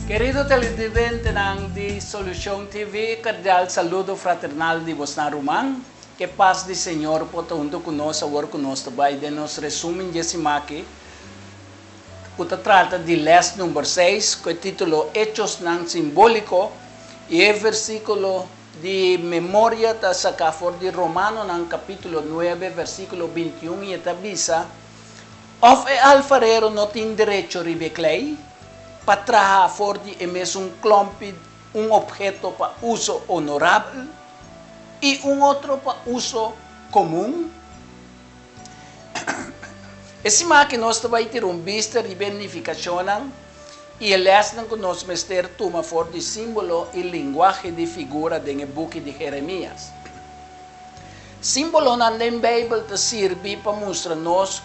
Kerido televidentenan di Solucion TV, cordial saludo fraternal di bosnan ruman. Ke pas di Señor por ta hunto ku nos awor ku nos ta bai den nos resumen dje simaki ku ta trata di les number seis ku e titulo Hechosnan Simbóliko i e versíkulo di memoria ta saká for di Romanonan kapítulo nuebe versíkulo 21 i e ta bisa, Òf e alfarero no tin derecho riba e klei pa traha for di e mesun klòmpi un opheto pa uso onorabel i un otro pa uso komun? E siman aki nos ta bai tira un bista riba e nifikashonnan i e lèsnan ku nos mester tuma for di símbolo i linguahe di figura den e buki di Jeremias. Símbolonan den Beibel ta sirbi pa mustra nos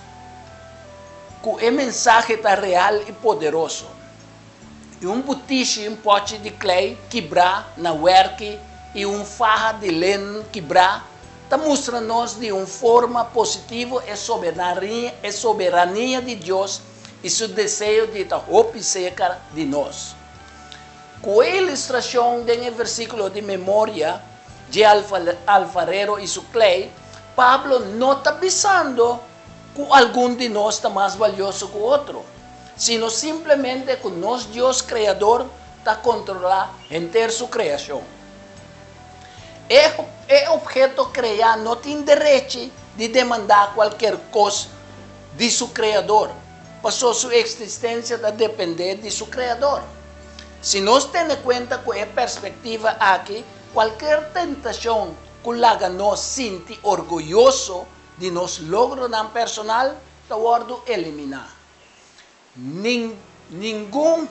ku e mensahe ta real i poderoso. I un butishi, un pòchi di klei kibrá na wèrki i un faha di lenen kibrá ta mustra nos di un forma positivo e e soberania di Dios i su deseo di ta hopi serka di nos. Ku e ilustrashon den e versíkulo di memoria dje alfarero i su klei, Pablo no ta bisando ku algun di nos ta mas balioso ku otro, sino simplemente ku nos Dios Kreador ta kontrolá henter su kreashon. E e opheto kreá no tin derechi di demandá kualker kos di su Kreador, pasó su eksistensia ta dependé di su Kreador. Si nos tene kuenta ku e perspektiva aki, kualker tentashon ku laga nos sinti orguyoso di nos logronan personal ta wòrdu eliminá. Nin ningun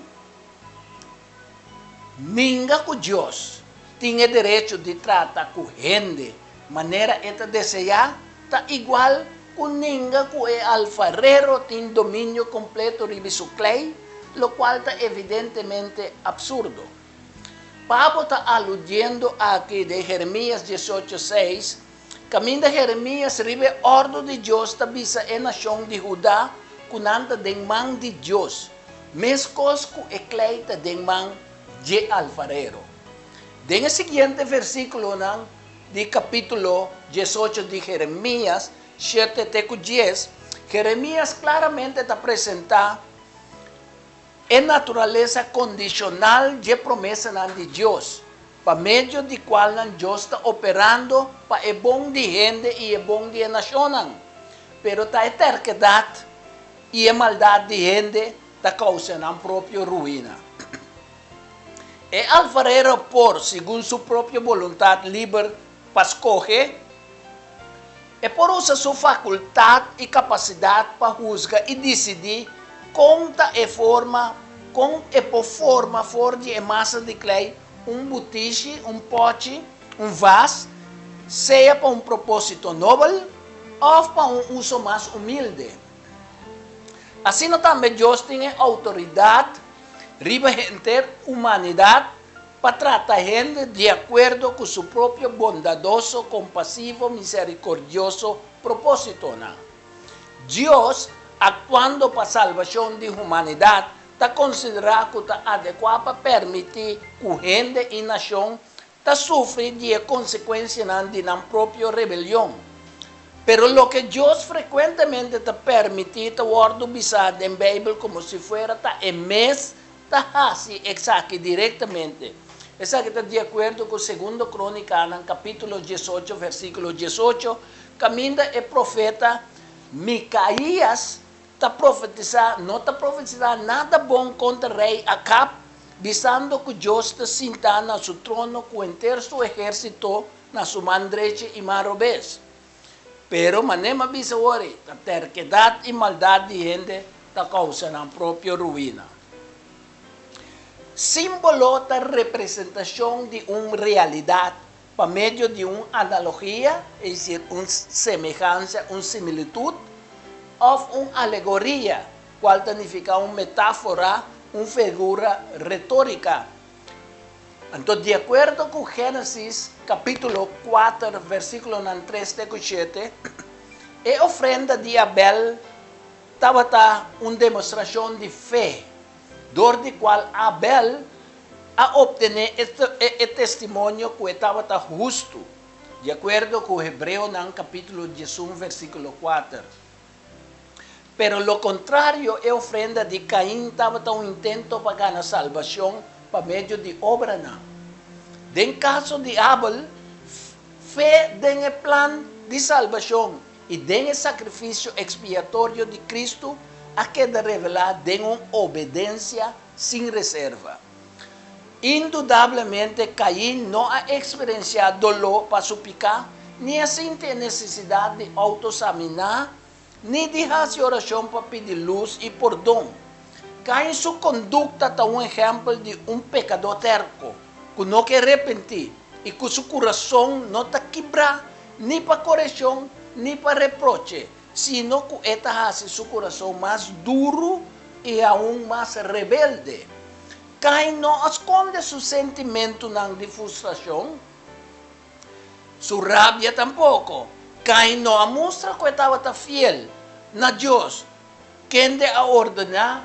ninga ku Dios tin e derecho di trata ku hende manera e ta deseá ta igual ku ninga ku e alfarero tin dominio kompleto riba su klei, lokual ta evidentemente absurdo. Pablo ta aludiendo aki den Jeremias 18, 6, Kaminda Jeremias riba e òrdu di Dios ta bisa e nashon di Huda ku nan ta den man di Dios, meskos ku e klei ta den man dje alfarero. Den e siguiente versíkulonan di kapítulo 18 di Jeremias, 7 te ku 10, Jeremias klaramente ta presentá e naturalesa kondishonal dje promesanan di Dios, pa medio di kualnan Dios ta operando pa e bon di hende i e bon di e nashonnan. Pero ta e terkedat i e maldat di hende ta kousa nan propio ruina. E alfarero por, segun su propio boluntat liber pa skohe, e por usa su fakultat i kapasidat pa husga i disidí kon ta e forma, kon e por forma for di e masa di klei un butishi, un pòchi, un vas, sea pa un propósito nobel òf pa un uso mas humilde. Asina tambe Dios tin e outoridat riba henter humanidat pa trata hende di akuerdo ku su propio bondadoso, kompasivo, miserikordioso propósitonan. Dios, aktuando pa salbashon di humanidat, ta konsiderá ku ta adekuá pa permití ku hende i nashon ta sufri di e konsekuensianan di nan propio rebelion. Pero loke Dios frekuentemente ta permití ta wòrdu bisá den Beibel komo si fuera ta e mes ta hasi esaki direktamente. Esaki ta di akuerdo ku Segundo Krónikanan kapítulo 18 versíkulo 18, kaminda e profeta Mikaías ta profetisá, no ta profetisá nada bon kontra rei Akab, bisando ku Dios ta sintá na su trono ku henter su ehérsito na su man drechi i man robes. Pero manera mi a bisa wòri, ta terkedat i maldat di hende ta kousa nan propio ruina. Símbolo ta representashon di un realidat pa medio di un analogia, es desir, un semehansia, un similitut, òf un alegoria, kual ta nifiká un metáfora, un figura retórika. Anto di akuerdo ku Génesis kapítulo 4 versíkulonan 3 te ku 7, e ofrenda di Abel tabata un demostrashon di fe. dor di kual Abel a optené e testimonio ku e tabata hustu, di akuerdo ku Hebreonan kapítulo 11 versíkulo 4. Pero lo kontrario, e ofrenda di Kain tabata un intento pa gana salbashon pa medio di obranan. Den kaso di Abel, fe den e plan di salbashon i den e sakrifisio ekspiatorio di Kristu a keda revelá den un obedensia sin reserva. Indudablemente Kain no a eksperensiá doló pa su piká, ni a sinti e nesesidat di outo-saminá ni di hasi orashon pa pidi lus i pordon. Kain su kondukta ta un ehèmpel di un pekadó tèrko ku no ke repentí i ku su kurason no ta kibrá ni pa korekshon ni pa reproche, sino ku e ta hasi su kurason mas duru i aun mas rebelde. Kain no a skonde su sentimentunan di frustrashon, su rabia tampoko. Kain no a mustra ku e tabata fiel na Dios, kende a ordená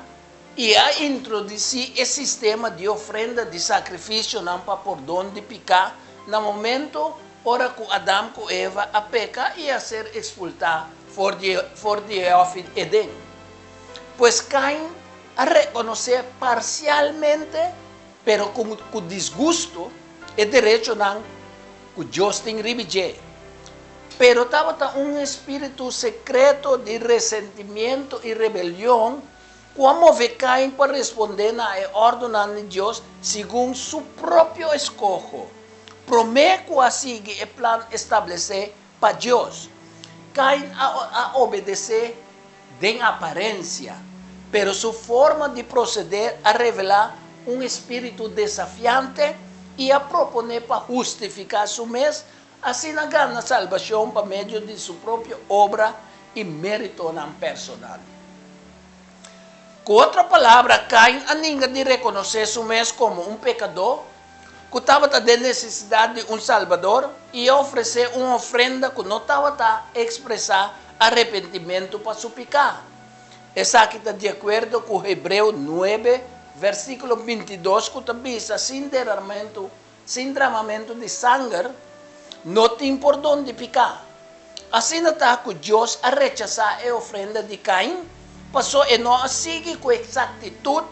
i a introdusí e sistema di ofrenda di sakrifisionan pa pordon di piká na momentu ora ku Adam ku Eva a peka i a ser ekspultá for di for di e hòfi Eden. Pues Kain a rekonosé parsialmente, pero ku ku disgustu, e derechonan ku Dios tin riba dje. Pero tabata un espíritu sekreto di resentimiento i rebelion ku a move Kain pa respondé na e òrdunan di Dios segun su propio eskoho, promé ku a sigui e plan establesé pa Dios. Kain a a obedesé den aparensia, pero su forma di proseder a revelá un espíritu desafiante i a proponé pa hustifiká su mes, asina gana salbashon pa medio di su propio obra i méritonan personal. Ku otro palabra, Kain a ninga di rekonosé su mes komo un pekadó ku tabata den nesesidat di un Salbador i a ofresé un ofrenda ku no tabata ekspresá arepentimentu pa su piká. Esaki ta di akuerdo ku Hebreo nuebe, versíkulo 22 ku ta bisa, Sin deramentu, sin dramamentu di sanger, no tin pordon di piká. Asina ta ku Dios a rechasá e ofrenda di Kain, pasó e no a sigui ku eksaktitut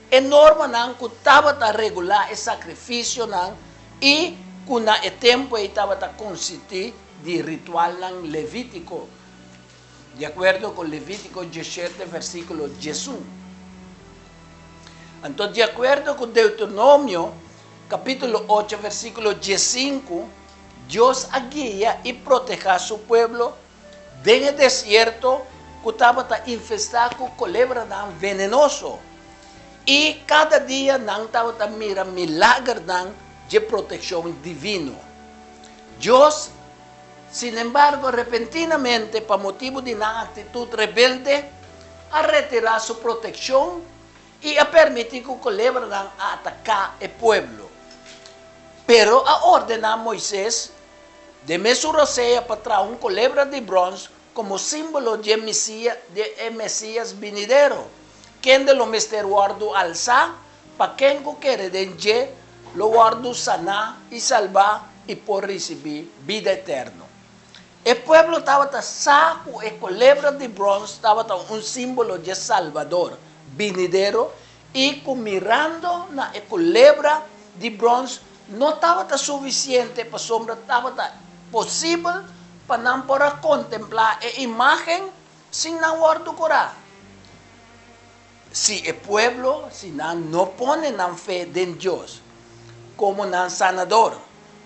e normanan ku tabata regulá e sakrifisionan i ku na e tempu ei tabata konsistí di ritualnan levítiko, di akuerdo ku Levítiko 17 versíkulo 11. Anto di akuerdo ku Deuteronomio kapítulo 8 versíkulo 15, Dios a guia i protehá su pueblo den e desierto ku tabata infestá ku kolebranan venenoso, i kada dia nan tabata mira milagernan dje protekshon divino. Dios, sinembargo, repentinamente, pa motibu di nan aktitut rebelde, a retirá su protekshon i a permití ku kolebranan a ataká e pueblo. Pero a ordená Moises Den mesun rosea pa traha un kolebra di bròns komo símbolo dje Mesias, di e Mesias binidero, kende lo mester wòrdu alsá pa ken ku kere den dje lo wòrdu saná i salbá i por risibí bida eterno. E pueblo tabata sa ku e kolebra di bròns tabata un símbolo dje Salbador binidero i ku mirando na e kolebra di bròns no tabata sufisiente pasobra tabata posibel pa nan por a kontemplá e imágen sin nan wòrdu kurá. Si e pueblo, si nan no pone nan fe den Dios komo nan Sanador,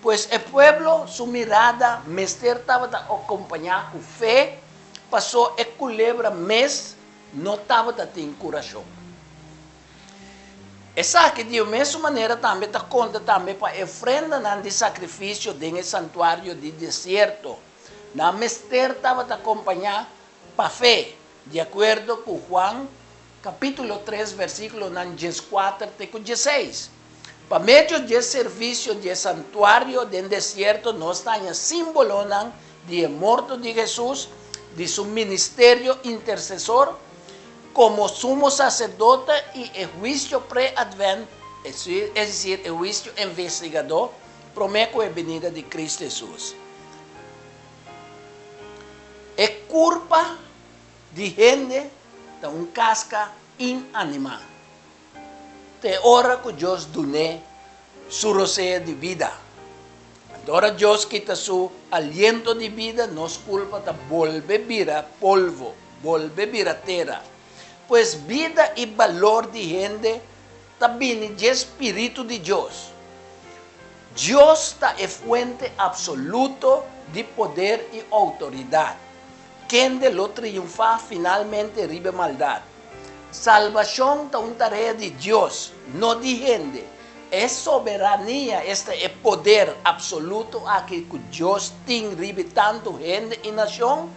pues e pueblo su mirada mester tabata okompañá ku fe, pasó e kulebra mes no tabata tin kurashon. Esaki di e mesun manera tambe ta konta tambe pa e ofrendanan di sakrifisio den e santuario di desierto. Nan mester tabata kompañá pa fe, di akuerdo ku Juan kapítulo 3 versíkulonan 14 te ku 16. Pa medio dje servisio dje santuario den desierto nos ta haña símbolonan di e morto di Hesus, di su ministerio intersesor. komo sumo saserdote i e huisio pre-Advent, es desir, e huisio investigadó promé ku e binida di Kristu Hesus. E kurpa di hende ta un kaska inanimá te ora ku Dios dun'é su rosea di bida. Anto ora Dios kita su aliento di bida, nos kulpa ta bolbe bira polvo, bolbe bira tera. Pues bida i balor di hende ta bini dje spiritu di Dios. Dios ta e fuente absoluto di poder i outoridat, kende lo triunfá finalmente riba e maldat. Salbashon ta un tarea di Dios, no di hende. E soberania, esta e poder absoluto aki ku Dios tin riba tantu hende i nashon,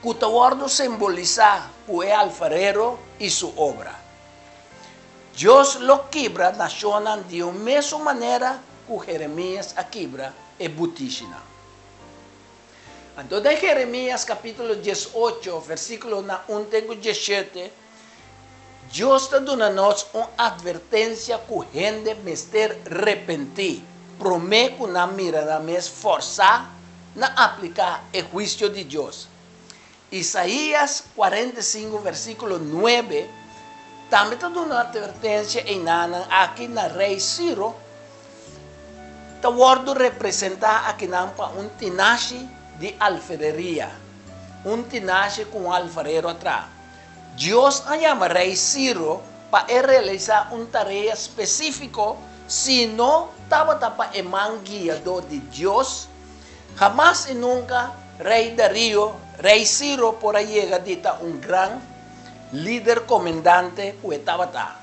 ku ta wòrdu simbolisá ku e alfarero i su obra. Dios lo kibra nashonnan di un mesun manera ku Jeremias a kibra e butishinan. Anto den Jeremias kapítulo diesocho, versíkulonan un te ku diesshete, Dios ta duna nos un atvertensia ku hende mester repentí promé ku nan mira nan mes fòrsá na apliká e huisio di Dios. Isaías 45 versíkulo nuebe tambe ta duna atvertensia einanan aki na rei Siro, ta wòrdu representá akinan pa un tinashi di alfereria, un tinashi ku un alfarero a traha. Dios a yama rei Siro pa e realisá un tarea spesífiko, si no tabata pa e man guiadó di Dios, hamas i nunka rei Darío, rei Siro por a yega di ta un gran lider komendante ku e tabata.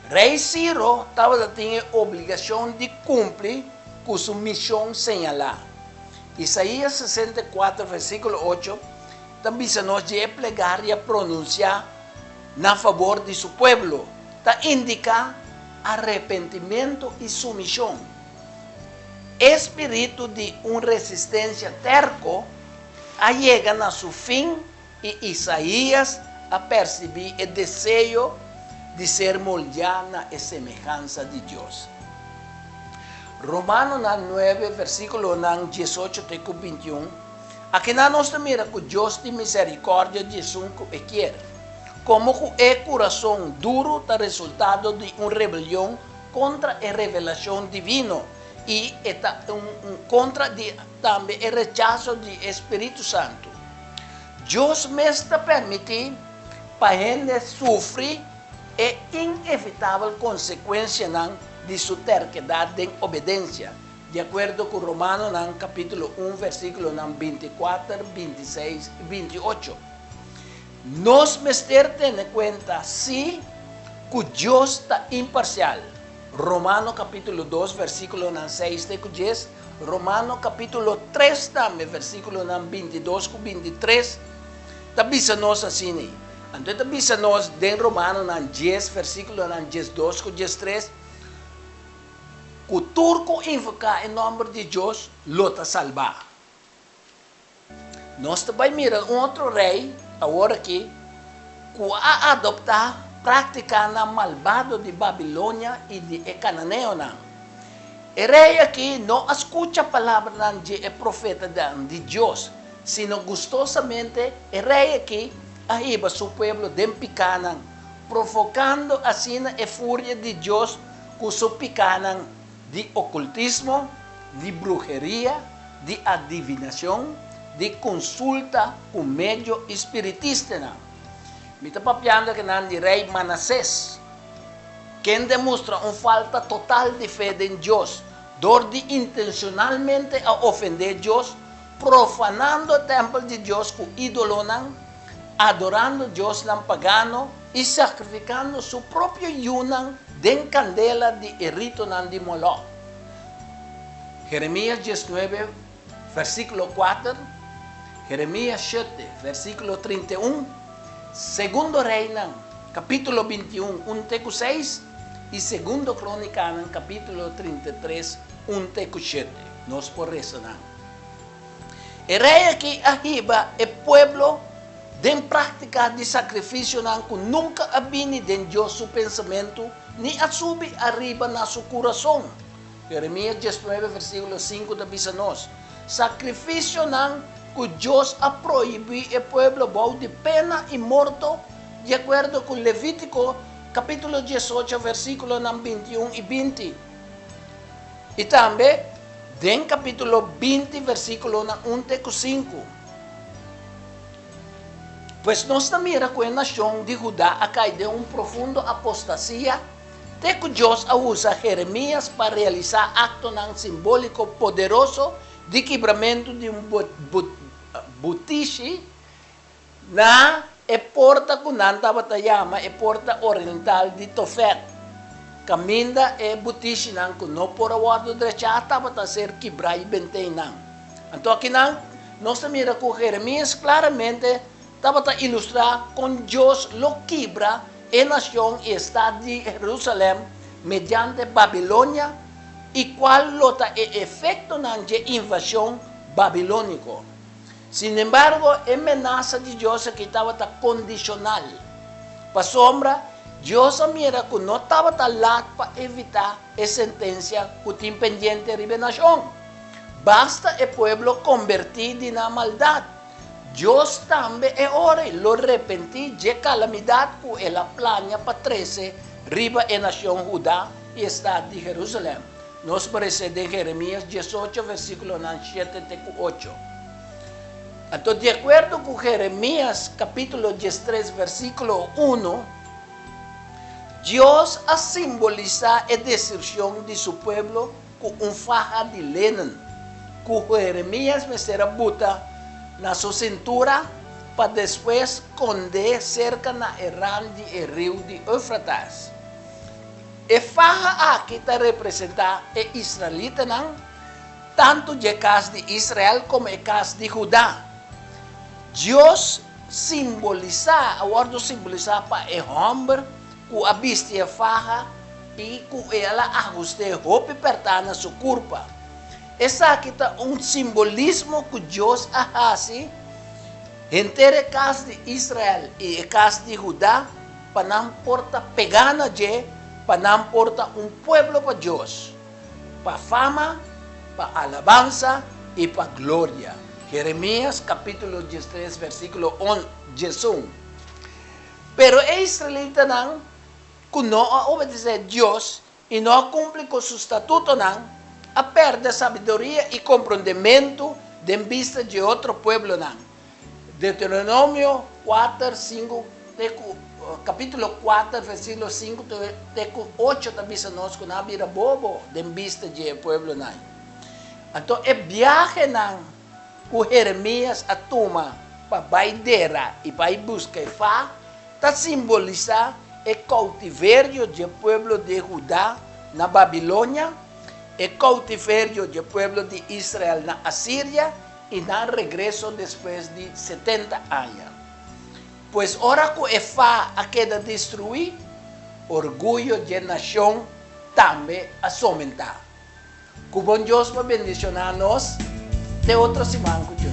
Rei Siro tabata tin e obligashon di kumpli ku su mishon señalá. Isaías 64 versíkulo 8 ta bisa nos dje e plegaria pronunsiá na fabor di su pueblo ta indiká arepentimentu i sumishon. E spiritu di un resistensia tèrko a yega na su fin i Isaías a persibí e deseo di ser moldeá na e semehansa di Dios. Romanonan nuebe, versíkulonan diesocho te ku bintiun, Akinan nos ta mira ku Dios tin miserikòrdia di esun ku e kier. Komo ku e kurason duru ta resultado di un rebelion kontra e revelashon divino i e ta un kontra di tambe e rechaso di e Spiritu Santu. Dios mes ta permití pa hende sufri e inevitabel konsekuensianan di su terkedat den obedensia, di akuerdo ku Romanonan kapítulo un versíkulonan 24, 26 i 28. Nos mester tene kuenta sí ku Dios ta imparsial, Romano kapítulo dos versíkulonan seis te ku dies, Romano kapítulo tres tambe versíkulonan 22 ku 23 ta bisa nos asina. Anto e ta bisa nos den Romanonan dies versíkulonan 12 ku 13 ku tur ku invoká e nòmber di Dios lo ta salbá. Nos ta bai mira un otro rei awor aki ku a adoptá práktikanan malbado di Babilonia i di e kananeonan. E rei aki no a skucha palabranan dje e profetanan di Dios, sino gustosamente e rei aki a hiba su pueblo den pikánan, provokando asina e furia di Dios ku su pikánan di okultismo, di bruheria, di adivinashon, di konsulta ku medio i spiritistanan. Mi ta papiando akinan di rei Manases, kende mustra un falta total di fe den Dios dor di intenshonalmente a ofendé Dios, profanando e tèmpel di Dios ku ídolonan, adorando diosnan pagano i sakrifikando su propio yunan den kandela di e ritonan di Molòk. Jeremías 19, versíkulo 4, Jeremías 7, versíkulo 31, Segundo Reinan, kapítulo 21, un te ku 6, i Segundo Krónikanan, kapítulo 33, un te ku 7. Nos por resa nan. E rei aki a hiba e pueblo den práktika di sakrifisionan ku nunka a bini den Dios su pensamentu ni a subi ariba na su kurason. Jeremias 19 versíkulo 5 ta bisa nos, Sakrifisionan ku Dios a prohibí e pueblo bou di pena i morto, di akuerdo ku Levítiko kapítulo 18 versíkulonan 21 i 20, i tambe den kapítulo 20 versíkulonan 1 te ku 5. Pues nos ta mira ku e nashon di Hudá a kai den un profundo apostasia te ku Dios a usa Jeremias pa realisá aktonan simbóliko poderoso di kibramentu di un butishi na e porta ku nan tabata yama e porta oriental di Tofet, kaminda e butishinan ku no por a wòrdu drechá tabata ser kibrá i bent'é nan. Anto akinan nos ta mira ku Jeremias klaramente tabata ilustrá kon Dios lo kibra e nashon i e stat di Herusalèm mediante Babilonia i kual lo ta e efektonan dje invashon babilóniko. Sinembargo, e menasa di Dios aki tabata kondishonal, pasobra Dios a mira ku no tabata lat pa evitá e sentensia ku tin pendiente riba e nashon. Basta e pueblo kombertí di nan maldat, Dios tambe e ora ei lo repentí dje kalamidat ku el a plania pa trese riba e nashon Hudá i e stat di Herusalèm. Nos por resé den Jeremias 18 versíkulonan 7 te ku 8. Anto di akuerdo ku Jeremias kapítulo 13 versíkulo 1, Dios a simbolisá e destrukshon di su pueblo ku un faha di lenen ku Jeremias mester a buta na su sintura pa despues kond'é serka na e rand di e riu di Eufrates. E faha aki ta representá e israelitanan, tantu dje kas di Israel komo e kas di Hudá. Dios simbolisá, a wòrdu simbolisá pa e hòmber ku a bisti e faha i ku el a ahust'é hopi pèrtá na su kurpa. Esaki ta un simbolismo ku Dios a hasi henter e kas di Israel i e kas di Hudá pa nan por ta pegá na dje, pa nan por ta un pueblo pa Dios, pa fama, pa alabansa i pa gloria. Jeremias kapítulo 13 versíkulo 11. Pero e israelitanan ku no a obedesé Dios i no a kumpli ku su statutonan, a pèrdè sabiduria i komprondementu den bista dje otro pueblonan. Deuteronomio 4, 5 te ku kapítulo 4, versíkulo 5 te ku 8 ta bisa nos ku nan a bira bobo den bista dje pueblonan. Anto e biahenan ku Jeremias a tuma pa bai dera i bai buska e fa, ta simbolisá e koutiverio dje pueblo di Hudá na Babilonia, e koutiverio dje pueblo di Israel na Asiria i nan regreso despues di 70 aña. Pues ora ku e fa a keda destruí, orguyo dje nashon tambe a somentá. Ku bon Dios por bendishoná nos te otro siman ku Dios.